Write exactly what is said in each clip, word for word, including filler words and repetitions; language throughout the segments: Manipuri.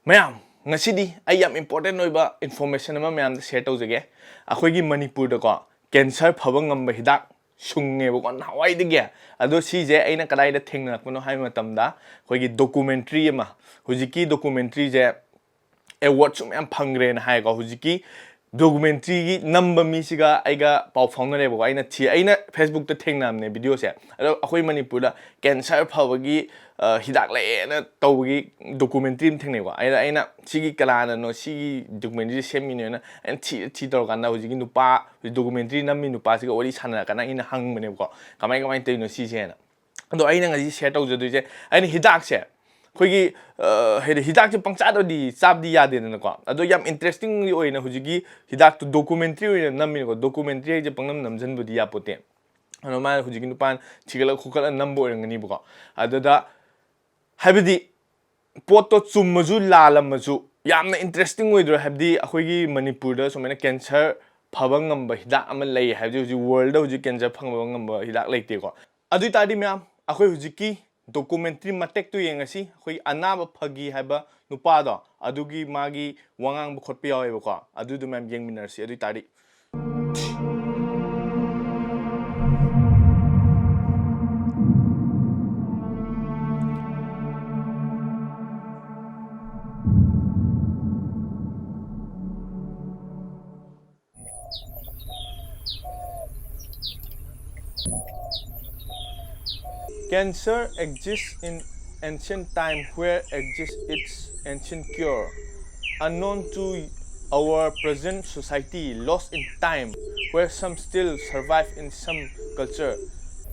ꯃꯌꯥꯝ, ꯉꯁꯤꯗꯤ ꯑꯩ ꯌꯥꯝ ꯏꯝꯄꯣꯔꯇꯦꯟ ꯑꯣꯏꯕ ꯏꯟꯐꯣꯔꯃꯦꯁꯟ ꯑꯃ ꯃꯌꯥꯝꯗ ꯁꯤꯌꯔ ꯇꯧꯖꯒꯦ꯫ ꯑꯩꯈꯣꯏꯒꯤ ꯃꯅꯤꯄꯨꯔꯗꯀꯣ ꯀꯦꯟꯁꯔ ꯐꯕ ꯉꯝꯕ ꯍꯤꯗꯥꯛ ꯁꯨꯡꯉꯦꯕꯀꯣ ꯅꯍꯥꯟꯋꯥꯏꯗꯒꯤ꯫ ꯑꯗꯣ ꯁꯤꯁꯦ ꯑꯩꯅ ꯀꯗꯥꯏꯗ ꯊꯦꯡꯅꯔꯛꯄꯅꯣ ꯍꯥꯏꯕ ꯃꯇꯝꯗ, ꯑꯩꯈꯣꯏꯒꯤ ꯗꯣꯀꯨꯃꯦꯟꯇ꯭ꯔꯤ ꯑꯃ, ꯍꯧꯖꯤꯛꯀꯤ ꯗꯣꯀꯨꯃꯦꯟꯇ꯭ꯔꯤꯁꯦ ꯑꯦꯋꯥꯔꯗꯁꯨ ꯃꯌꯥꯝ ꯐꯪꯈ꯭ꯔꯦꯅ ꯍꯥꯏꯀꯣ꯫ ꯍꯧꯖꯤꯛꯀꯤ ꯗꯣꯀꯨꯃꯦꯟꯇ꯭ꯔꯤꯒꯤ ꯅꯝꯕ ꯃꯤꯁꯤꯒ ꯑꯩꯒ ꯄꯥꯎ ꯐꯥꯎꯅꯔꯦꯕꯀꯣ꯫ ꯑꯩꯅ ꯊꯤ ꯑꯩꯅ ꯐꯦꯁꯕꯨꯛꯇ ꯊꯦꯡꯅꯕꯅꯦ ꯚꯤꯗꯤꯑꯣꯁꯦ꯫ ꯑꯗꯣ ꯑꯩꯈꯣꯏ ꯃꯅꯤꯄꯨꯔꯗ ꯀꯦꯟꯁꯔ ꯐꯕꯒꯤ, ꯑ, ꯍꯤꯗꯥꯛ ꯂꯩꯌꯦꯅ ꯇꯧꯕꯒꯤ ꯗꯣꯀꯨꯃꯦꯟꯇ꯭ꯔꯤ ꯑꯃ ꯊꯦꯡꯅꯩꯀꯣ꯫ ꯑꯩꯅ ꯑꯩꯅ ꯁꯤꯒꯤ ꯀꯅꯥꯅꯅꯣ ꯁꯤꯒꯤ ꯗꯣꯀꯨꯃꯦꯟꯇ꯭ꯔꯤ ꯁꯦꯝꯃꯤꯅꯣꯅ ꯑꯩꯅ ꯊꯤ ꯊꯤ ꯇꯧꯔꯀꯥꯟꯗ, ꯍꯧꯖꯤꯛꯀꯤ ꯅꯨꯄꯥ, ꯗꯣꯀꯨꯃꯦꯟꯇ꯭ꯔꯤ ꯅꯝꯃꯤ ꯅꯨꯄꯥꯁꯤꯒ ꯋꯥꯔꯤ ꯁꯥꯟꯅꯔꯀꯥꯟꯗ ꯑꯩꯅ ꯍꯪꯕꯅꯦꯕꯀꯣ, "ꯀꯃꯥꯏ ꯀꯃꯥꯏꯅ ꯇꯧꯔꯤꯅꯣ ꯁꯤꯁꯦꯅ?" ꯑꯗꯣ ꯑꯩꯅ ꯉꯁꯤ ꯁꯤꯌꯔ ꯇꯧꯖꯗꯣꯏꯁꯦ, ꯑꯩꯅ ꯍꯤꯗꯥꯛꯁꯦ ꯑꯩꯈꯣꯏꯒꯤ, ꯑ, ꯍꯥꯏꯗꯤ ꯍꯤꯗꯥꯛꯁꯦ ꯄꯪꯆꯥꯗꯗꯤ ꯆꯥꯕꯗꯤ ꯌꯥꯗꯦꯗꯅꯀꯣ꯫ ꯑꯗꯣ ꯌꯥꯝ ꯏꯟꯇꯔꯦꯁꯇꯤꯡꯂꯤ ꯑꯣꯏꯅ ꯍꯧꯖꯤꯛꯀꯤ ꯍꯤꯗꯥꯛꯇꯨ ꯗꯣꯀꯨꯃꯦꯟꯇ꯭ꯔꯤ ꯑꯣꯏꯅ ꯅꯝꯃꯤꯅꯦꯀꯣ꯫ ꯗꯣꯀꯨꯃꯦꯟꯇ꯭ꯔꯤ ꯍꯥꯏꯁꯦ ꯄꯪꯅꯝ ꯅꯝꯁꯤꯟꯕꯗꯤ ꯌꯥꯄꯣꯠꯇꯦ꯫ ꯑꯗꯣ ꯃꯥꯅ ꯍꯧꯖꯤꯛꯀꯤ ꯅꯨꯄꯥꯅ ꯊꯤꯒꯠꯂ ꯈꯣꯀꯠꯂ ꯅꯝꯕ ꯑꯣꯏꯔꯝꯒꯅꯤꯕꯀꯣ꯫ ꯑꯗꯨꯗ ꯍꯥꯏꯕꯗꯤ ꯄꯣꯠꯇꯣ ꯆꯨꯝꯃꯁꯨ ꯂꯥꯜꯂꯝꯃꯁꯨ ꯌꯥꯝꯅ ꯏꯟꯇꯔꯦꯁꯇꯤꯡ ꯑꯣꯏꯗ꯭ꯔꯣ? ꯍꯥꯏꯕꯗꯤ ꯑꯩꯈꯣꯏꯒꯤ ꯃꯅꯤꯄꯨꯔꯗ ꯁꯨꯃꯥꯏꯅ ꯀꯦꯟꯁꯔ ꯐꯕ ꯉꯝꯕ ꯍꯤꯗꯥꯛ ꯑꯃ ꯂꯩ ꯍꯥꯏꯕꯗꯤ ꯍꯧꯖꯤꯛ ꯋꯥꯔꯜꯗ ꯍꯧꯖꯤꯛ ꯀꯦꯟꯁꯔ ꯐꯕ ꯉꯝꯕ ꯍꯤꯗꯥꯛ ꯂꯩꯇꯦꯀꯣ꯫ ꯑꯗꯨ ꯑꯣꯏ ꯇꯥꯔꯗꯤ ꯃꯌꯥꯝ, ꯑꯩꯈꯣꯏ ꯍꯧꯖꯤꯛꯀꯤ ꯗꯣꯀꯨꯃꯦꯟꯇ꯭ꯔꯤ ꯃꯇꯦꯛꯇꯨ ꯌꯦꯡꯉꯁꯤ꯫ ꯑꯩꯈꯣꯏ ꯑꯅꯥꯕ ꯐꯒꯤ ꯍꯥꯏꯕ ꯅꯨꯄꯥꯗꯣ, ꯑꯗꯨꯒꯤ ꯃꯥꯒꯤ ꯋꯥ ꯉꯥꯡꯕ ꯈꯣꯠꯄ ꯌꯥꯎꯋꯦꯕꯀꯣ꯫ ꯑꯗꯨꯗꯨ ꯃꯌꯥꯝ ꯌꯦꯡꯃꯤꯟꯅꯔꯁꯤ꯫ ꯑꯗꯨ ꯑꯣꯏ ꯇꯥꯔꯗꯤ Cancer exists in ancient time where exists its ancient cure. Unknown to our present society, lost in time, where some still survive in some culture.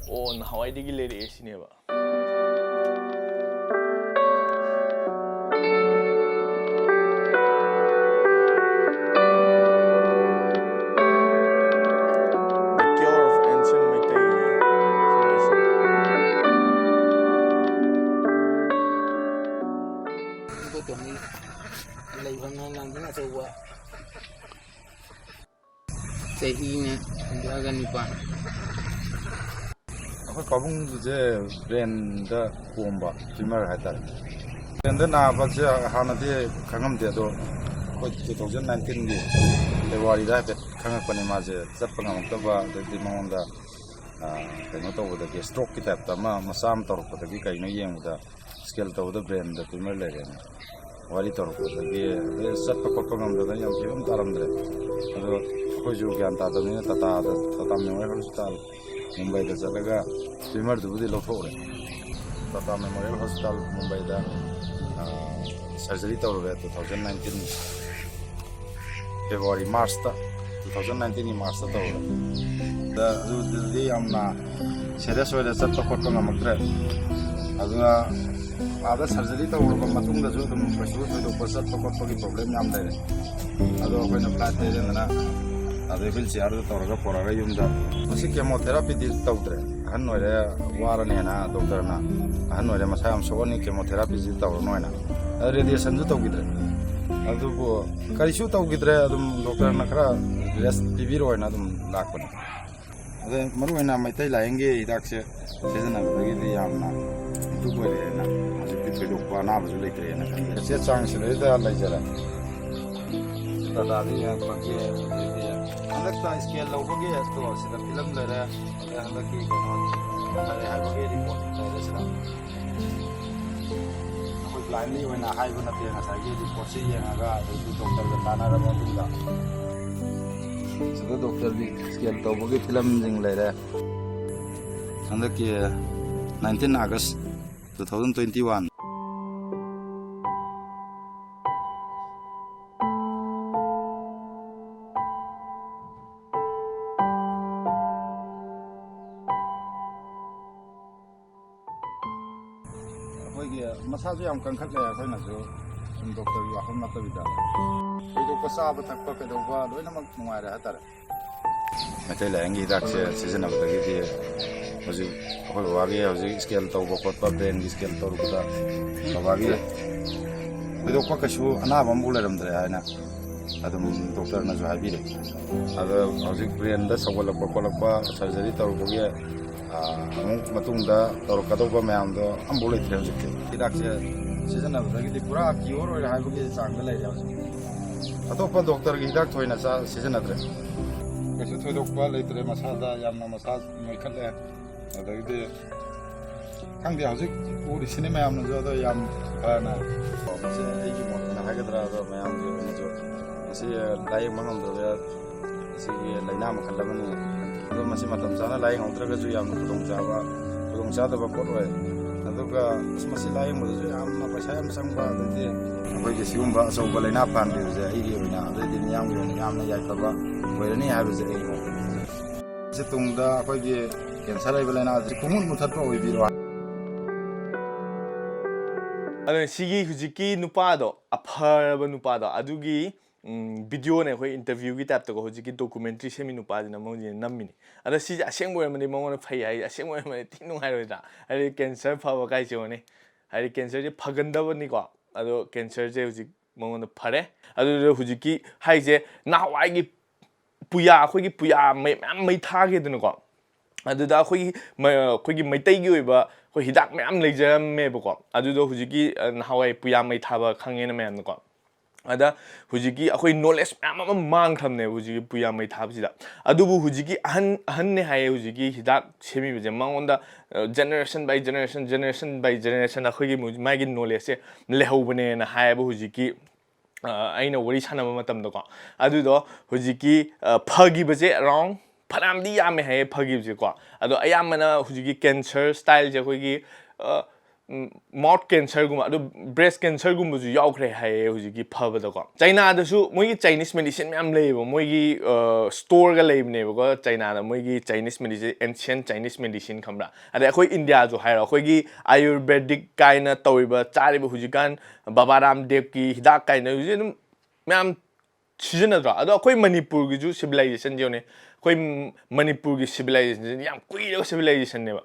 ꯑꯣ, ꯅꯍꯥꯟꯋꯥꯏꯗꯒꯤ ꯂꯩꯔꯛꯑꯦ ꯁꯤꯅꯦꯕ꯫ The Cure of Ancient Meitei Civilization. ꯂꯩꯐꯝꯅꯤ ꯂꯥꯡꯖꯤꯡ ꯑꯆꯧꯕ꯫ ꯆꯍꯤꯅ ꯍꯨꯝꯗ꯭ꯔꯥꯒ ꯅꯤꯄꯥꯟ꯫ ꯑꯩꯈꯣꯏ ꯄꯥꯕꯨꯡꯁꯦ ꯕ꯭ꯔꯦꯟꯗ ꯄꯣꯝꯕ ꯇ꯭ꯌꯨꯃꯔ ꯍꯥꯏꯇꯥꯔꯦ꯫ ꯕ꯭ꯔꯦꯟꯗ ꯅꯥꯕꯁꯦ ꯍꯥꯟꯅꯗꯤ ꯈꯪꯉꯝꯗꯦ, ꯑꯗꯣ ꯑꯩꯈꯣꯏ ꯇꯨ ꯊꯥꯎꯖꯟ ꯅꯥꯏꯟꯇꯤꯟꯒꯤ ꯐꯦꯕ꯭ꯔꯨꯋꯥꯔꯤꯗ ꯍꯥꯏꯐꯦꯠ ꯈꯪꯉꯛꯄꯅꯦ꯫ ꯃꯥꯁꯦ ꯆꯠꯄ ꯉꯝꯃꯛꯇꯕ, ꯑꯗꯩꯗꯤ ꯃꯉꯣꯟꯗ, ꯑ, ꯀꯩꯅꯣ ꯇꯧꯕꯗꯒꯤ, ꯁ꯭ꯇ꯭ꯔꯣꯛꯀꯤ ꯇꯥꯏꯞꯇ ꯑꯃ ꯃꯆꯥ ꯑꯃ ꯇꯧꯔꯛꯄꯗꯒꯤ, ꯀꯩꯅꯣ ꯌꯦꯡꯕꯗ ꯁ꯭ꯀꯦꯟ ꯇꯧꯕꯗ ꯕ꯭ꯔꯦꯟꯗ ꯇ꯭ꯌꯨꯃꯔ ꯂꯩꯔꯦꯅ ꯋꯥꯔꯤ ꯇꯧꯔꯛꯄꯗꯒꯤ, ꯑꯗꯩ ꯆꯠꯄ ꯈꯣꯠꯄ ꯉꯝꯗꯗꯅ ꯌꯥꯝ ꯐꯤꯕꯝ ꯇꯥꯔꯝꯗ꯭ꯔꯦ꯫ ꯑꯗꯣ ꯑꯩꯈꯣꯏꯁꯨ ꯒ꯭ꯌꯥꯟ ꯇꯥꯗꯕꯅꯤꯅ ꯇꯥꯇꯥꯗ, ꯇꯥꯇꯥ ꯃꯦꯃꯣꯔꯤꯌꯦꯜ ꯍꯣꯁꯄꯤꯇꯥꯜ ꯃꯨꯝꯕꯥꯏꯗ ꯆꯠꯂꯒ ꯇ꯭ꯌꯨꯃꯔꯗꯨꯕꯨꯗꯤ ꯂꯧꯊꯣꯛꯎꯔꯦ꯫ ꯇꯥꯇꯥ ꯃꯦꯃꯣꯔꯤꯌꯦꯜ ꯍꯣꯁꯄꯤꯇꯥꯜ ꯃꯨꯝꯕꯥꯏꯗ, ꯑ, ꯁꯔꯖꯔꯤ ꯇꯧꯔꯨꯔꯦ ꯇꯨ ꯊꯥꯎꯖꯟ ꯅꯥꯏꯟꯇꯤꯟ ꯐꯦꯕ꯭ꯔꯨꯋꯥꯔꯤ, ꯃꯥꯔꯆꯇ, ꯇꯨ ꯊꯥꯎꯖꯟ ꯅꯥꯏꯟꯇꯤꯟꯒꯤ ꯃꯥꯔꯆꯇ ꯇꯧꯔꯦ꯫ ꯑꯗ ꯑꯗꯨꯗꯨꯗꯤ ꯌꯥꯝꯅ ꯁꯦꯔꯤꯌꯁ ꯑꯣꯏꯔꯦ, ꯆꯠꯄ ꯈꯣꯠꯄ ꯉꯝꯃꯛꯇ꯭ꯔꯦ꯫ ꯑꯗꯨꯅ ꯑꯥꯗ ꯁꯔꯖꯔꯤ ꯇꯧꯔꯕ ꯃꯇꯨꯡꯗꯁꯨ ꯑꯗꯨꯝ ꯀꯩꯁꯨ ꯊꯣꯏꯗꯣꯛꯄ ꯆꯠꯄ ꯈꯣꯠꯄꯒꯤ ꯄ꯭ꯔꯣꯕ꯭ꯂꯦꯝ ꯌꯥꯝ ꯂꯩꯔꯦ꯫ ꯑꯗꯣ ꯑꯩꯈꯣꯏꯅ ꯐ꯭ꯂꯥꯏꯠꯇ ꯑꯌꯥꯝꯕꯅ ꯑꯗꯩ ꯋꯤꯜ ꯆꯤꯌꯥꯔꯗ ꯇꯧꯔꯒ ꯄꯨꯔꯛꯑꯒ ꯌꯨꯝꯗ꯫ ꯃꯁꯤ ꯀꯦꯃꯣꯊꯦꯔꯥꯄꯤꯗꯤ ꯇꯧꯗ꯭ꯔꯦ, ꯑꯍꯟ ꯑꯣꯏꯔꯦ, ꯋꯥꯔꯅꯦꯅ ꯗꯣꯛꯇꯔꯅ, "ꯑꯍꯟ ꯑꯣꯏꯔꯦ, ꯃꯁꯥ ꯌꯥꯝ ꯁꯣꯛꯑꯅꯤ, ꯀꯦꯃꯣꯊꯦꯔꯥꯄꯤꯁꯤ ꯇꯧꯔꯅꯨ" ꯍꯥꯏꯅ꯫ ꯑꯗ ꯔꯦꯗꯤꯌꯦꯁꯟꯁꯨ ꯇꯧꯈꯤꯗ꯭ꯔꯦ꯫ ꯑꯗꯨꯕꯨ ꯀꯔꯤꯁꯨ ꯇꯧꯈꯤꯗ꯭ꯔꯦ, ꯑꯗꯨꯝ ꯗꯣꯛꯇꯔꯅ ꯈꯔ ꯔꯦꯁ ꯄꯤꯕꯤꯔꯣ ꯍꯥꯏꯅ ꯑꯗꯨꯝ ꯂꯥꯛꯄꯅꯦ꯫ ꯑꯗꯩ ꯃꯔꯨꯑꯣꯏꯅ ꯃꯩꯇꯩ ꯂꯥꯏꯌꯦꯡꯒꯤ ꯍꯤꯗꯥꯛꯁꯦ ꯁꯤꯖꯤꯟꯅꯕꯗꯒꯤꯗꯤ ꯌꯥꯝꯅ ꯏꯝꯄ꯭ꯔꯨꯞ ꯑꯣꯏꯔꯦꯅ, ꯍꯧꯖꯤꯛꯇꯤ ꯊꯣꯏꯗꯣꯛꯄ ꯑꯅꯥꯕꯁꯨ ꯂꯩꯇ꯭ꯔꯦꯅ ꯈꯜꯂꯦ꯫ ꯆꯦ ꯆꯥꯡꯁꯤꯗꯩꯗ ꯂꯩꯖꯔꯦ꯫ ꯇꯥꯇꯥꯗ ꯌꯦꯡꯉꯛꯄꯒꯤ, ꯑꯗꯩꯗꯤ ꯍꯟꯗꯛꯇ ꯁ꯭ꯀꯦꯟ ꯂꯧꯕꯒꯤ ꯑꯗꯣ ꯁꯤꯗ ꯐꯤꯂꯝ ꯂꯩꯔꯦ, ꯑꯗꯩ ꯍꯟꯗꯛꯀꯤ ꯀꯩꯅꯣ ꯐꯔꯦ ꯍꯥꯏꯕꯒꯤ ꯔꯤꯄꯣꯔꯠ ꯂꯩꯔꯦ ꯁꯤꯗ꯫ ꯑꯩꯈꯣꯏ ꯕ꯭ꯂꯥꯏꯟꯂꯤ ꯑꯣꯏꯅ ꯍꯥꯏꯕ ꯅꯠꯇꯦ, ꯉꯁꯥꯏꯒꯤ ꯔꯤꯄꯣꯔꯠꯁꯤ ꯌꯦꯡꯉꯒ ꯑꯗꯩꯗꯤ ꯗꯣꯛꯇꯔꯒ ꯇꯥꯟꯅꯔꯕ ꯃꯇꯨꯡꯗ꯫ ꯁꯤꯗ ꯗꯣꯛꯇꯔꯒꯤ ꯁ꯭ꯀꯦꯟ ꯇꯧꯕꯒꯤ ꯐꯤꯂꯝꯁꯤꯡ ꯂꯩꯔꯦ꯫ ꯍꯟꯗꯛꯀꯤ nineteen August two thousand twenty one. ꯑꯩꯈꯣꯏꯒꯤ ꯃꯁꯥꯁꯨ ꯌꯥꯝ ꯀꯟꯈꯠꯂꯦ, ꯑꯩꯈꯣꯏꯅꯁꯨ ꯁꯨꯝ ꯗꯣꯛꯇꯔꯒꯤ ꯋꯥꯐꯝ ꯅꯠꯇꯕꯤꯗ ꯊꯣꯏꯗꯣꯛꯄ ꯆꯥꯕ ꯊꯛꯄ ꯀꯩꯗꯧꯕ ꯂꯣꯏꯅꯃꯛ ꯅꯨꯡꯉꯥꯏꯔꯦ ꯍꯥꯏꯇꯥꯔꯦ꯫ ꯃꯩꯇꯩ ꯂꯥꯏꯌꯦꯡꯒꯤ ꯍꯤꯗꯥꯛꯁꯦ ꯁꯤꯖꯤꯟꯅꯕꯗꯒꯤꯗꯤ ꯍꯧꯖꯤꯛ ꯑꯩꯈꯣꯏ ꯕꯕꯥꯒꯤ ꯍꯧꯖꯤꯛ ꯁ꯭ꯀꯦꯟ ꯇꯧꯕ ꯈꯣꯠꯄ, ꯕ꯭ꯔꯦꯟꯒꯤ ꯁ꯭ꯀꯦꯟ ꯇꯧꯔꯨꯕꯗ ꯕꯕꯥꯒꯤ ꯊꯣꯏꯗꯣꯛꯄ ꯀꯩꯁꯨ ꯑꯅꯥꯕ ꯑꯃꯐꯥꯎ ꯂꯩꯔꯝꯗ꯭ꯔꯦ ꯍꯥꯏꯅ ꯑꯗꯨꯝ ꯗꯣꯛꯇꯔꯅꯁꯨ ꯍꯥꯏꯕꯤꯔꯦ꯫ ꯑꯗꯣ ꯍꯧꯖꯤꯛ ꯕ꯭ꯔꯦꯟꯗ ꯁꯧꯒꯠꯂꯛꯄ ꯈꯣꯠꯂꯛꯄ, ꯁꯔꯖꯔꯤ ꯇꯧꯔꯨꯕꯒꯤ, ꯑꯥ, ꯑꯃꯨꯛ ꯃꯇꯨꯡꯗ ꯇꯧꯔꯛꯀꯗꯧꯕ ꯃꯌꯥꯝꯗꯣ ꯑꯝꯐꯥꯎ ꯂꯩꯇ꯭ꯔꯦ ꯍꯧꯖꯤꯛꯇꯤ꯫ ꯍꯤꯗꯥꯛꯁꯦ ꯁꯤꯖꯤꯟꯅꯕꯗꯒꯤꯗꯤ ꯄꯨꯔꯥ ꯀ꯭ꯌꯣꯔ ꯑꯣꯏꯔꯦ ꯍꯥꯏꯕꯒꯤ ꯆꯥꯡꯗ ꯂꯩꯔꯦ ꯍꯧꯖꯤꯛ꯫ ꯑꯇꯣꯞꯄ ꯗꯣꯛꯇꯔꯒꯤ ꯍꯤꯗꯥꯛ ꯊꯣꯏꯅ ꯆꯥ-, ꯁꯤꯖꯤꯟꯅꯗ꯭ꯔꯦ꯫ ꯀꯩꯁꯨ ꯊꯣꯏꯗꯣꯛꯄ ꯂꯩꯇ꯭ꯔꯦ, ꯃꯁꯥꯗ ꯌꯥꯝꯅ ꯃꯁꯥ ꯅꯣꯏꯈꯠꯂꯦ꯫ ꯑꯗꯒꯤꯗꯤ ꯈꯪꯗꯦ, ꯍꯧꯖꯤꯛ ꯎꯔꯤꯁꯤꯅꯤ ꯃꯌꯥꯝꯅꯁꯨ, ꯑꯗꯣ ꯌꯥꯝ ꯐꯅ, ꯃꯁꯤ ꯑꯩꯒꯤ ꯃꯣꯠꯇꯅ ꯍꯥꯏꯒꯗ꯭ꯔꯥ, ꯑꯗꯣ ꯃꯌꯥꯝꯒꯤ ꯑꯣꯏꯅꯁꯨ ꯃꯁꯤ ꯂꯥꯏꯌꯦꯡꯕ ꯉꯝꯗꯕ ꯑꯁꯤꯒꯤ ꯂꯥꯏꯅꯥ ꯃꯈꯜ ꯑꯃꯅꯤ꯫ ꯑꯗꯣ ꯃꯁꯤ ꯃꯇꯝ ꯆꯥꯅ ꯂꯥꯏꯌꯦꯡꯍꯧꯗ꯭ꯔꯒꯁꯨ ꯌꯥꯝꯅ ꯈꯨꯗꯣꯡꯆꯥꯕ, ꯈꯨꯗꯣꯡꯆꯥꯗꯕ ꯄꯣꯠ ꯑꯣꯏ꯫ ꯑꯗꯨꯒ ꯑꯁ, ꯃꯁꯤ ꯂꯥꯏꯌꯦꯡꯕꯗꯁꯨ ꯌꯥꯝꯅ ꯄꯩꯁꯥ ꯌꯥꯝ ꯆꯪꯕ, ꯑꯗꯩꯗꯤ ꯑꯩꯈꯣꯏꯒꯤ ꯁꯤꯒꯨꯝꯕ ꯑꯆꯧꯕ ꯂꯥꯏꯅꯥ ꯐꯍꯟꯕꯤꯕꯁꯦ ꯑꯩꯒꯤ ꯑꯣꯏꯅ, ꯑꯗꯩꯗꯤ ꯃꯤꯌꯥꯝꯒꯤ ꯑꯣꯏꯅ ꯌꯥꯝꯅ ꯌꯥꯏꯐꯕ ꯑꯣꯏꯔꯅꯤ ꯍꯥꯏꯕꯁꯦ ꯑꯩꯒꯤ ꯃꯣꯠ꯫ ꯁꯤ ꯇꯨꯡꯗ ꯑꯩꯈꯣꯏꯒꯤ ꯀꯦꯟꯁꯔ ꯂꯩꯕ ꯂꯥꯏꯅꯥꯁꯤ ꯄꯨꯡꯃꯨꯠ ꯃꯨꯊꯠꯄ ꯑꯣꯏꯕꯤꯔꯣ꯫ ꯑꯗꯨꯅ ꯁꯤꯒꯤ ꯍꯧꯖꯤꯛꯀꯤ ꯅꯨꯄꯥꯗꯣ, ꯑꯐꯔꯕ ꯅꯨꯄꯥꯗꯣ, ꯑꯗꯨꯒꯤ ꯎꯝ, ꯚꯤꯗꯤꯑꯣꯅꯦ, ꯑꯩꯈꯣꯏ ꯏꯟꯇꯔꯚ꯭ꯌꯨꯒꯤ ꯇꯥꯏꯞꯇꯀꯣ, ꯍꯧꯖꯤꯛꯀꯤ ꯗꯣꯀꯨꯃꯦꯟꯇ꯭ꯔꯤ ꯁꯦꯝꯃꯤ ꯅꯨꯄꯥꯁꯤꯅ ꯃꯉꯣꯟꯁꯤꯅ ꯅꯝꯃꯤꯅꯤ꯫ ꯑꯗ ꯁꯤꯁꯦ ꯑꯁꯦꯡꯕ ꯑꯣꯏꯔꯝꯃꯗꯤ ꯃꯉꯣꯟꯗ ꯐꯩ ꯍꯥꯏ, ꯑꯁꯦꯡꯕ ꯑꯣꯏꯔꯝꯃꯗꯤ ꯊꯤ ꯅꯨꯡꯉꯥꯏꯔꯣꯏꯗ꯭ꯔꯥ? ꯍꯥꯏꯗꯤ ꯀꯦꯟꯁꯔ ꯐꯕ ꯀꯥꯏꯁꯦ ꯌꯦꯡꯉꯨꯅꯦ꯫ ꯍꯥꯏꯗꯤ ꯀꯦꯟꯁꯔꯁꯦ ꯐꯒꯟꯗꯕꯅꯤꯀꯣ, ꯑꯗꯣ ꯀꯦꯟꯁꯔꯁꯦ ꯍꯧꯖꯤꯛ ꯃꯉꯣꯟꯗ ꯐꯔꯦ꯫ ꯑꯗꯨꯗ ꯍꯧꯖꯤꯛꯀꯤ ꯍꯥꯏꯁꯦ ꯅꯍꯥꯟꯋꯥꯏꯒꯤ ꯄꯨꯌꯥ, ꯑꯩꯈꯣꯏꯒꯤ ꯄꯨꯌꯥ ꯃꯩ ꯃꯌꯥꯝ ꯃꯩ ꯊꯥꯒꯦꯗꯅꯀꯣ, ꯑꯗꯨꯗ ꯑꯩꯈꯣꯏꯒꯤ ꯃ-, ꯑꯩꯈꯣꯏꯒꯤ ꯃꯩꯇꯩꯒꯤ ꯑꯣꯏꯕ ꯑꯩꯈꯣꯏ ꯍꯤꯗꯥꯛ ꯃꯌꯥꯝ ꯂꯩꯖꯔꯝꯃꯦꯕꯀꯣ꯫ ꯑꯗꯨꯗꯣ ꯍꯧꯖꯤꯛꯀꯤ ꯑ, ꯅꯍꯥꯟꯋꯥꯏ ꯄꯨꯌꯥ ꯃꯩ ꯊꯥꯕ ꯈꯪꯉꯦꯅ ꯃꯌꯥꯝꯅꯀꯣ꯫ ꯑꯗ ꯍꯧꯖꯤꯛꯀꯤ ꯑꯩꯈꯣꯏ ꯅꯣꯂꯦꯖ ꯃꯌꯥꯝ ꯑꯃ ꯃꯥꯡꯈ꯭ꯔꯕꯅꯦꯕ ꯍꯧꯖꯤꯛꯀꯤ ꯄꯨꯌꯥ ꯃꯩ ꯊꯥꯕꯁꯤꯗ꯫ ꯑꯗꯨꯕꯨ ꯍꯧꯖꯤꯛꯀꯤ ꯑꯍꯟ, ꯑꯍꯟꯅꯦ ꯍꯥꯏꯌꯦ ꯍꯧꯖꯤꯛꯀꯤ ꯍꯤꯗꯥꯛ ꯁꯦꯝꯃꯤꯕꯁꯦ, ꯃꯉꯣꯟꯗ ꯖꯦꯅꯦꯔꯦꯁꯟ ꯕꯥꯏ ꯖꯦꯅꯦꯔꯦꯁꯟ, ꯖꯦꯅꯦꯔꯦꯁꯟ ꯕꯥꯏ ꯖꯦꯅꯦꯔꯦꯁꯟ ꯑꯩꯈꯣꯏꯒꯤ ꯃꯨ-, ꯃꯥꯒꯤ ꯅꯣꯂꯦꯖꯁꯦ ꯂꯩꯍꯧꯕꯅꯦꯅ ꯍꯥꯏꯌꯦꯕ ꯍꯧꯖꯤꯛꯀꯤ ꯑ, ꯑꯩꯅ ꯋꯥꯔꯤ ꯁꯥꯟꯅꯕ ꯃꯇꯝꯗꯀꯣ꯫ ꯑꯗꯨꯗꯣ ꯍꯧꯖꯤꯛꯀꯤ ꯑ, ꯐꯈꯤꯕꯁꯦ ꯑꯦꯔꯥꯎꯟ ꯐꯅꯌꯥꯝꯗꯤ ꯌꯥꯝꯃꯦ ꯍꯥꯏꯌꯦ ꯐꯈꯤꯕꯁꯦꯀꯣ꯫ ꯑꯗꯣ ꯑꯌꯥꯝꯕꯅ ꯍꯧꯖꯤꯛꯀꯤ ꯀꯦꯟꯁꯔ ꯁ꯭ꯇꯥꯏꯜꯁꯦ ꯑꯩꯈꯣꯏꯒꯤ ꯃꯥꯎꯠ ꯀꯦꯟꯁꯔꯒꯨꯝꯕ, ꯑꯗꯨ ꯕ꯭ꯔꯦꯁ ꯀꯦꯟꯁꯔꯒꯨꯝꯕꯁꯨ ꯌꯥꯎꯈ꯭ꯔꯦ ꯍꯥꯏꯌꯦ ꯍꯧꯖꯤꯛꯀꯤ ꯐꯕꯗꯀꯣ꯫ ꯆꯩꯅꯥꯗꯁꯨ ꯃꯣꯏꯒꯤ ꯆꯥꯏꯅꯤꯁ ꯃꯦꯗꯤꯁꯤꯟ ꯃꯌꯥꯝ ꯂꯩꯌꯦꯕ, ꯃꯣꯏꯒꯤ ꯁ꯭ꯇꯣꯔꯒ ꯂꯩꯕꯅꯦꯕꯀꯣ ꯆꯩꯅꯥꯗ, ꯃꯣꯏꯒꯤ Chinese medicine, ancient Chinese medicine ꯈꯪꯕ꯭ꯔꯥ? ꯑꯗꯩ ꯑꯩꯈꯣꯏ ꯏꯟꯗꯤꯌꯥꯁꯨ ꯍꯥꯏꯔꯣ, ꯑꯩꯈꯣꯏꯒꯤ ꯑꯌꯨꯔꯕꯦꯗꯤꯛ ꯀꯥꯏꯅ ꯇꯧꯔꯤꯕ, ꯆꯥꯔꯤꯕ ꯍꯧꯖꯤꯛꯀꯥꯟ ꯕꯕꯥ ꯔꯥꯝꯗꯦꯕꯀꯤ ꯍꯤꯗꯥꯛ ꯀꯥꯏꯅ ꯍꯧꯖꯤꯛ ꯑꯗꯨꯝ ꯃꯌꯥꯝ ꯁꯤꯖꯤꯟꯅꯗ꯭ꯔꯣ? ꯑꯗꯣ ꯑꯩꯈꯣꯏ ꯃꯅꯤꯄꯨꯔꯒꯤꯁꯨ ꯁꯤꯚꯤꯂꯥꯏꯖꯦꯁꯟꯁꯦ ꯌꯦꯡꯉꯨꯅꯦ, ꯑꯩꯈꯣꯏ ꯃꯅꯤꯄꯨꯔꯒꯤ ꯁꯤꯚꯤꯂꯥꯏꯖꯦꯁꯟꯁꯤꯗꯤ ꯌꯥꯝ ꯀꯨꯏꯔꯕ ꯁꯤꯚꯤꯂꯥꯏꯖꯦꯁꯟꯅꯦꯕ꯫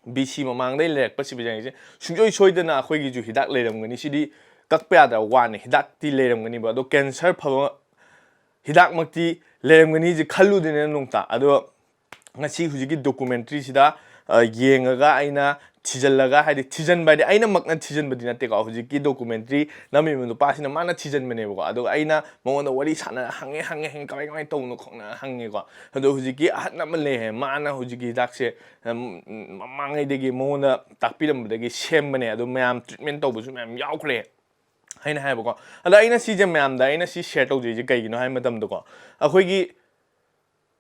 ꯕꯤ ꯁꯤ ꯃꯃꯥꯡꯗꯩ ꯂꯩꯔꯛꯄ ꯁꯤꯚꯤꯂꯥꯏꯖꯦꯁꯟ꯫ ꯁꯨꯡꯁꯣꯏ ꯁꯣꯏꯗꯅ ꯑꯩꯈꯣꯏꯒꯤꯁꯨ ꯍꯤꯗꯥꯛ ꯂꯩꯔꯝꯒꯅꯤ, ꯁꯤꯗꯤ ꯀꯛꯄ ꯌꯥꯗꯕ ꯋꯥꯅꯤ, ꯍꯤꯗꯥꯛꯇꯤ ꯂꯩꯔꯝꯒꯅꯤꯕ꯫ ꯑꯗꯣ ꯀꯦꯟꯁꯔ ꯐꯕ ꯍꯤꯗꯥꯛꯃꯛꯇꯤ ꯂꯩꯔꯝꯒꯅꯤꯁꯦ ꯈꯜꯂꯨꯗꯦꯅ ꯅꯣꯡꯇ꯫ ꯑꯗꯣ ꯉꯁꯤ ꯍꯧꯖꯤꯛꯀꯤ ꯗꯣꯀꯨꯃꯦꯟꯇ꯭ꯔꯤꯁꯤꯗ ꯌꯦꯡꯉꯒ ꯑꯩꯅ ꯊꯤꯖꯤꯜꯂꯒ, ꯍꯥꯏꯗꯤ ꯊꯤꯖꯤꯟꯕ ꯍꯥꯏꯗꯤ ꯑꯩꯅꯃꯛꯅ ꯊꯤꯖꯤꯟꯕꯗꯤ ꯅꯠꯇꯦꯀꯣ, ꯍꯧꯖꯤꯛꯀꯤ ꯗꯣꯀꯨꯃꯦꯟꯇ꯭ꯔꯤ ꯅꯝꯃꯤꯕ ꯅꯨꯄꯥꯁꯤꯅ ꯃꯥꯅ ꯊꯤꯖꯤꯟꯕꯅꯦꯕꯀꯣ꯫ ꯑꯗꯨꯒ ꯑꯩꯅ ꯃꯉꯣꯟꯗ ꯋꯥꯔꯤ ꯁꯥꯟꯅ ꯍꯪꯉꯦ ꯍꯪꯉꯦ ꯍꯪꯉꯦ ꯀꯃꯥꯏ ꯀꯃꯥꯏꯅ ꯇꯧꯕꯅꯣ ꯈꯣꯠꯅ ꯍꯪꯉꯦꯀꯣ꯫ ꯑꯗꯣ ꯍꯧꯖꯤꯛꯀꯤ ꯑꯍꯟ ꯑꯃ ꯂꯩ ꯍꯥꯏ, ꯃꯥꯅ ꯍꯧꯖꯤꯛꯀꯤ ꯍꯤꯗꯥꯛꯁꯦ ꯎꯝ, ꯃꯃꯥꯡꯉꯩꯗꯒꯤ ꯃꯉꯣꯟꯗ ꯇꯥꯛꯄꯤꯔꯝꯕꯗꯒꯤ ꯁꯦꯝꯕꯅꯦ, ꯑꯗꯣ ꯃꯌꯥꯝ ꯇ꯭ꯔꯤꯠꯃꯦꯟ ꯇꯧꯕꯁꯨ ꯃꯌꯥꯝ ꯌꯥꯎꯈ꯭ꯔꯦ ꯍꯥꯏꯅ ꯍꯥꯏꯕꯀꯣ꯫ ꯑꯗ ꯑꯩꯅ ꯁꯤꯁꯦ ꯃꯌꯥꯝꯗ ꯑꯩꯅ ꯁꯤ ꯁꯤꯌꯔ ꯇꯧꯖꯩꯁꯦ ꯀꯩꯒꯤꯅꯣ ꯍꯥꯏꯕ ꯃꯇꯝꯗꯀꯣ, ꯑꯩꯈꯣꯏꯒꯤ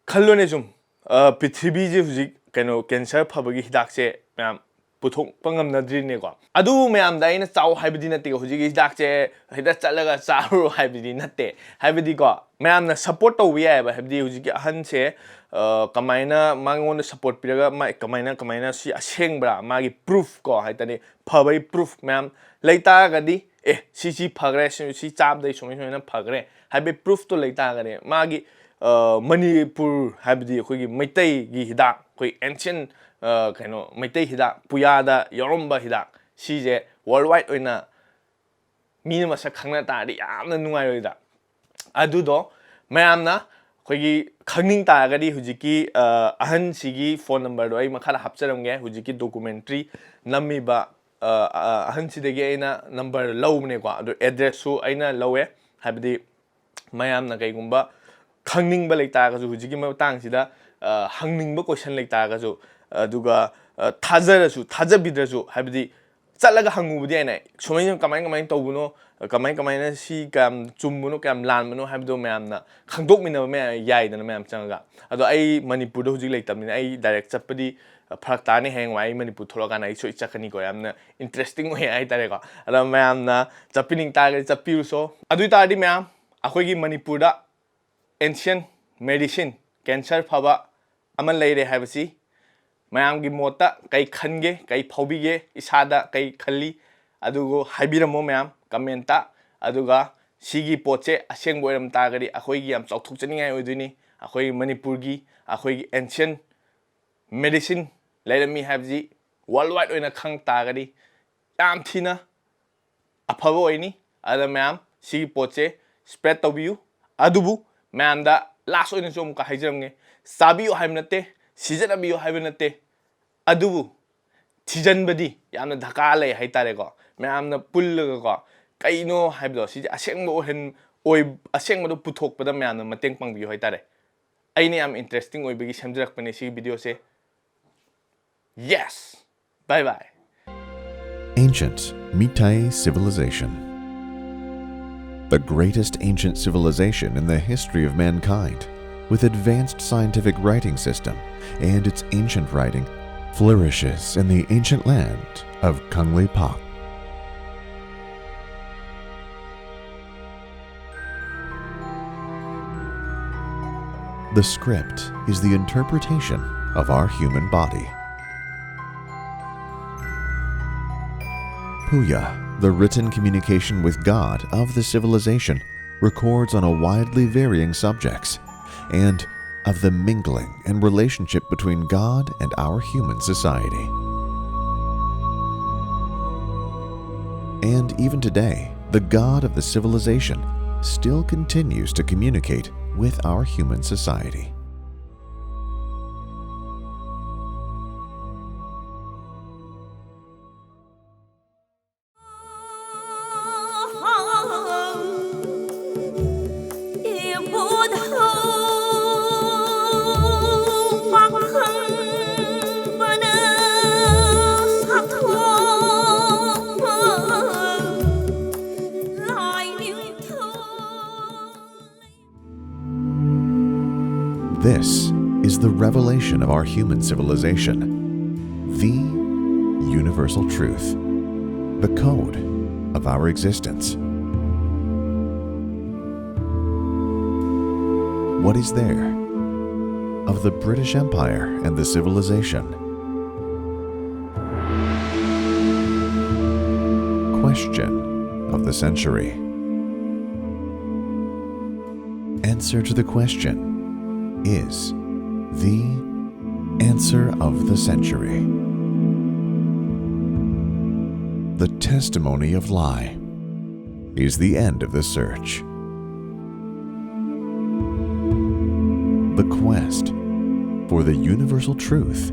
ꯈꯜꯂꯨꯅꯦ ꯁꯨꯝ, ꯑ, ꯄ꯭ꯔꯤꯊꯤꯕꯤꯁꯦ ꯍꯧꯖꯤꯛ ꯀꯩꯅꯣ ꯀꯦꯟꯁꯔ ꯐꯕꯒꯤ ꯍꯤꯗꯥꯛꯁꯦ ꯃꯌꯥꯝ ꯄꯨꯊꯣꯛꯄ ꯉꯝꯅꯗ꯭ꯔꯤꯅꯦꯀꯣ꯫ ꯑꯗꯨ ꯃꯌꯥꯝꯗ ꯑꯩꯅ ꯆꯥꯎ ꯍꯥꯏꯕꯗꯤ ꯅꯠꯇꯦꯀꯣ, ꯍꯧꯖꯤꯛꯀꯤ ꯍꯤꯗꯥꯛꯁꯦ ꯍꯦꯛꯇ ꯆꯠꯂꯒ ꯆꯥꯔꯨꯔꯣ ꯍꯥꯏꯕꯗꯤ ꯅꯠꯇꯦ꯫ ꯍꯥꯏꯕꯗꯤꯀꯣ, ꯃꯌꯥꯝꯅ ꯁꯞꯄꯣꯔꯠ ꯇꯧꯕ ꯌꯥꯏꯑꯕ, ꯍꯥꯏꯕꯗꯤ ꯍꯧꯖꯤꯛꯀꯤ ꯑꯍꯟꯁꯦ ꯑ, ꯀꯃꯥꯏꯅ ꯃꯉꯣꯟꯗ ꯁꯞꯄꯣꯔꯠ ꯄꯤꯔꯒ ꯃꯥ ꯀꯃꯥꯏꯅ ꯀꯃꯥꯏꯅ ꯁꯤ ꯑꯁꯦꯡꯕ꯭ꯔꯥ, ꯃꯥꯒꯤ ꯄ꯭ꯔꯨꯐ ꯀꯣ ꯍꯥꯏꯇꯥꯔꯦ, ꯐꯕꯒꯤ ꯄ꯭ꯔꯨꯐ ꯃꯌꯥꯝ ꯂꯩꯇꯥꯔꯒꯗꯤ, ꯑꯦ, ꯁꯤ ꯁꯤ ꯐꯈ꯭ꯔꯦ, ꯁꯤ ꯁꯤ ꯆꯥꯕꯗꯩ ꯁꯨꯃꯥꯏ ꯁꯨꯃꯥꯏꯅ ꯐꯈ꯭ꯔꯦ ꯍꯥꯏꯕꯒꯤ ꯄ꯭ꯔꯨꯐꯇꯣ ꯂꯩꯇꯥꯔꯒꯗꯤ, ꯃꯥꯒꯤ ꯑ, ꯃꯅꯤꯄꯨꯔ ꯍꯥꯏꯕꯗꯤ ꯑꯩꯈꯣꯏꯒꯤ ꯃꯩꯇꯩꯒꯤ ꯍꯤꯗꯥꯛ, ꯑꯩꯈꯣꯏ ꯑꯦꯟꯁꯤꯌꯟ ꯀꯩꯅꯣ ꯃꯩꯇꯩ ꯍꯤꯗꯥꯛ ꯄꯨꯌꯥꯗ ꯌꯥꯎꯔꯝꯕ ꯍꯤꯗꯥꯛ ꯁꯤꯁꯦ ꯋꯥꯔꯜ ꯋꯥꯏꯗ ꯑꯣꯏꯅ ꯃꯤꯅ ꯃꯁꯛ ꯈꯪꯅ ꯇꯥꯔꯗꯤ ꯌꯥꯝꯅ ꯅꯨꯡꯉꯥꯏꯔꯣꯏꯗ꯫ ꯑꯗꯨꯗꯣ ꯃꯌꯥꯝꯅ ꯑꯩꯈꯣꯏꯒꯤ ꯈꯪꯅꯤꯡ ꯇꯥꯔꯒꯗꯤ ꯍꯧꯖꯤꯛꯀꯤ ꯑ, ꯑꯍꯟꯁꯤꯒꯤ ꯐꯣꯟ ꯅꯝꯕꯔꯗꯣ ꯑꯩ ꯃꯈꯥꯗ ꯍꯥꯞꯆꯔꯝꯒꯦ꯫ ꯍꯧꯖꯤꯛꯀꯤ ꯗꯣꯀꯨꯃꯦꯟꯇ꯭ꯔꯤ ꯅꯝꯃꯤꯕ ꯑ, ꯑ, ꯑꯍꯟꯁꯤꯗꯒꯤ ꯑꯩꯅ ꯅꯝꯕꯔ ꯂꯧꯕꯅꯦꯀꯣ, ꯑꯗꯨ ꯑꯦꯗ꯭ꯔꯦꯁꯁꯨ ꯑꯩꯅ ꯂꯧꯋꯦ꯫ ꯍꯥꯏꯕꯗꯤ ꯃꯌꯥꯝꯅ ꯀꯩꯒꯨꯝꯕ ꯈꯪꯅꯤꯡꯕ ꯂꯩꯇꯥꯔꯒꯁꯨ, ꯍꯧꯖꯤꯛꯀꯤ ꯃꯇꯥꯡꯁꯤꯗ ꯑ, ꯍꯪꯅꯤꯡꯕ ꯀꯣꯏꯁꯟ ꯂꯩꯇꯥꯔꯒꯁꯨ, ꯑꯗꯨꯒ ꯑ, ꯊꯥꯖꯔꯁꯨ ꯊꯥꯖꯕꯤꯗ꯭ꯔꯁꯨ, ꯍꯥꯏꯕꯗꯤ ꯆꯠꯂꯒ ꯍꯪꯉꯨꯕꯗꯤ ꯌꯥꯏꯅ, ꯁꯨꯃꯥꯏꯅ ꯀꯃꯥꯏ ꯀꯃꯥꯏꯅ ꯇꯧꯕꯅꯣ, ꯀꯃꯥꯏ ꯀꯃꯥꯏꯅ ꯁꯤ ꯀꯌꯥꯝ ꯆꯨꯝꯕꯅꯣ ꯀꯌꯥꯝ ꯂꯥꯟꯕꯅꯣ ꯍꯥꯏꯕꯗꯣ ꯃꯌꯥꯝꯅ ꯈꯪꯗꯣꯛꯃꯤꯟꯅꯕ ꯃꯌꯥꯝ ꯌꯥꯏꯗꯅ, ꯃꯌꯥꯝ ꯆꯪꯉꯒ꯫ ꯑꯗꯣ ꯑꯩ ꯃꯅꯤꯄꯨꯔꯗ ꯍꯧꯖꯤꯛ ꯂꯩꯇꯕꯅꯤꯅ ꯑꯩ ꯗꯥꯏꯔꯦꯛ ꯆꯠꯄꯗꯤ ꯐꯔꯛ ꯇꯥꯅꯤ, ꯍꯌꯦꯡꯋꯥꯏ ꯑꯩ ꯃꯅꯤꯄꯨꯔ ꯊꯣꯛꯂꯛꯀꯥꯟꯗ ꯑꯩ ꯁꯣꯏ ꯆꯠꯀꯅꯤꯀꯣ, ꯌꯥꯝꯅ ꯏꯟꯇꯔꯦꯁꯇꯤꯡ ꯑꯣꯏ ꯍꯥꯏꯇꯥꯔꯦꯀꯣ꯫ ꯑꯗꯣ ꯃꯌꯥꯝꯅ ꯆꯠꯄꯤꯅꯤꯡ ꯇꯥꯔꯒꯗꯤ ꯆꯠꯄꯤꯔꯨꯁꯣ꯫ ꯑꯗꯨ ꯑꯣꯏ ꯇꯥꯔꯗꯤ ꯃꯌꯥꯝ, ꯑꯩꯈꯣꯏꯒꯤ ꯃꯅꯤꯄꯨꯔꯗ ꯑꯦꯟꯁꯤꯌꯟ ꯃꯦꯗꯤꯁꯤꯟ, ꯀꯦꯟꯁꯔ ꯐꯕ ꯑꯃ ꯂꯩꯔꯦ ꯍꯥꯏꯕꯁꯤ ꯃꯌꯥꯝꯒꯤ ꯃꯣꯠꯇ ꯀꯩ ꯈꯟꯒꯦ, ꯀꯩ ꯐꯥꯎꯕꯤꯒꯦ, ꯏꯁꯥꯗ ꯀꯩ ꯈꯜꯂꯤ, ꯑꯗꯨꯕꯨ ꯍꯥꯏꯕꯤꯔꯝꯃꯣ ꯃꯌꯥꯝ ꯀꯃꯦꯟꯇ꯫ ꯑꯗꯨꯒ ꯁꯤꯒꯤ ꯄꯣꯠꯁꯦ ꯑꯁꯦꯡꯕ ꯑꯣꯏꯔꯝ ꯇꯥꯔꯒꯗꯤ ꯑꯩꯈꯣꯏꯒꯤ ꯌꯥꯝ ꯆꯥꯎꯊꯣꯛꯆꯅꯤꯡꯉꯥꯏ ꯑꯣꯏꯗꯣꯏꯅꯤ꯫ ꯑꯩꯈꯣꯏ ꯃꯅꯤꯄꯨꯔꯒꯤ, ꯑꯩꯈꯣꯏꯒꯤ ꯑꯦꯟꯁꯤꯌꯟ ꯃꯦꯗꯤꯁꯤꯟ ꯂꯩꯔꯝꯃꯤ ꯍꯥꯏꯕꯁꯤ ꯋꯥꯔꯜ ꯋꯥꯏꯗ ꯑꯣꯏꯅ ꯈꯪ ꯇꯥꯔꯒꯗꯤ ꯌꯥꯝ ꯊꯤꯅ ꯑꯐꯕ ꯑꯣꯏꯅꯤ꯫ ꯑꯗ ꯃꯌꯥꯝ ꯁꯤꯒꯤ ꯄꯣꯠꯁꯦ ꯁ꯭ꯄ꯭ꯔꯦꯗ ꯇꯧꯕꯤꯌꯨ꯫ ꯑꯗꯨꯕꯨ ꯃꯌꯥꯝꯗ ꯂꯥꯁ ꯑꯣꯏꯅꯁꯨ ꯑꯃꯨꯛꯀ ꯍꯥꯏꯖꯔꯝꯒꯦ, ꯆꯥꯕꯤꯌꯨ ꯍꯥꯏꯕ ꯅꯠꯇꯦ, ꯁꯤꯖꯤꯟꯅꯕꯤꯌꯨ ꯍꯥꯏꯕ ꯅꯠꯇꯦ, ꯑꯗꯨꯕꯨ ꯊꯤꯖꯤꯟꯕꯗꯤ ꯌꯥꯝꯅ ꯗꯔꯀꯥꯔ ꯂꯩ ꯍꯥꯏꯇꯥꯔꯦꯀꯣ꯫ ꯃꯌꯥꯝꯅ ꯄꯨꯜꯂꯒꯀꯣ, ꯀꯩꯅꯣ ꯍꯥꯏꯕꯗꯣ, ꯁꯤꯁꯦ ꯑꯁꯦꯡꯕ ꯑꯣꯏꯍꯟ ꯑꯣꯏ ꯑꯁꯦꯡꯕꯗꯣ ꯄꯨꯊꯣꯛꯄꯗ ꯃꯌꯥꯝꯅ ꯃꯇꯦꯡ ꯄꯥꯡꯕꯤꯌꯨ ꯍꯥꯏꯇꯥꯔꯦ꯫ ꯑꯩꯅ ꯌꯥꯝ ꯏꯟꯇꯔꯦꯁꯇꯤꯡ ꯑꯣꯏꯕꯒꯤ ꯁꯦꯝꯖꯔꯛꯄꯅꯦ ꯁꯤꯒꯤ ꯚꯤꯗꯤꯑꯣꯁꯦ꯫ Yes! Bye bye! Ancient Meitei Civilization. The greatest ancient civilization in the history of mankind, with advanced scientific writing system and its ancient writing, flourishes in the ancient land of Kangleipak. The script is the interpretation of our human body. Puya, the written communication with God of the civilization, records on a widely varying subjects, and of the mingling and relationship between God and our human society. And even today, the God of the civilization still continues to communicate with our human society. This is the revelation of our human civilization, the universal truth, the code of our existence. What is there of the British Empire and the civilization? Question of the century. Answer to the question is the answer of the century. The testimony of lie is the end of the search. The quest for the universal truth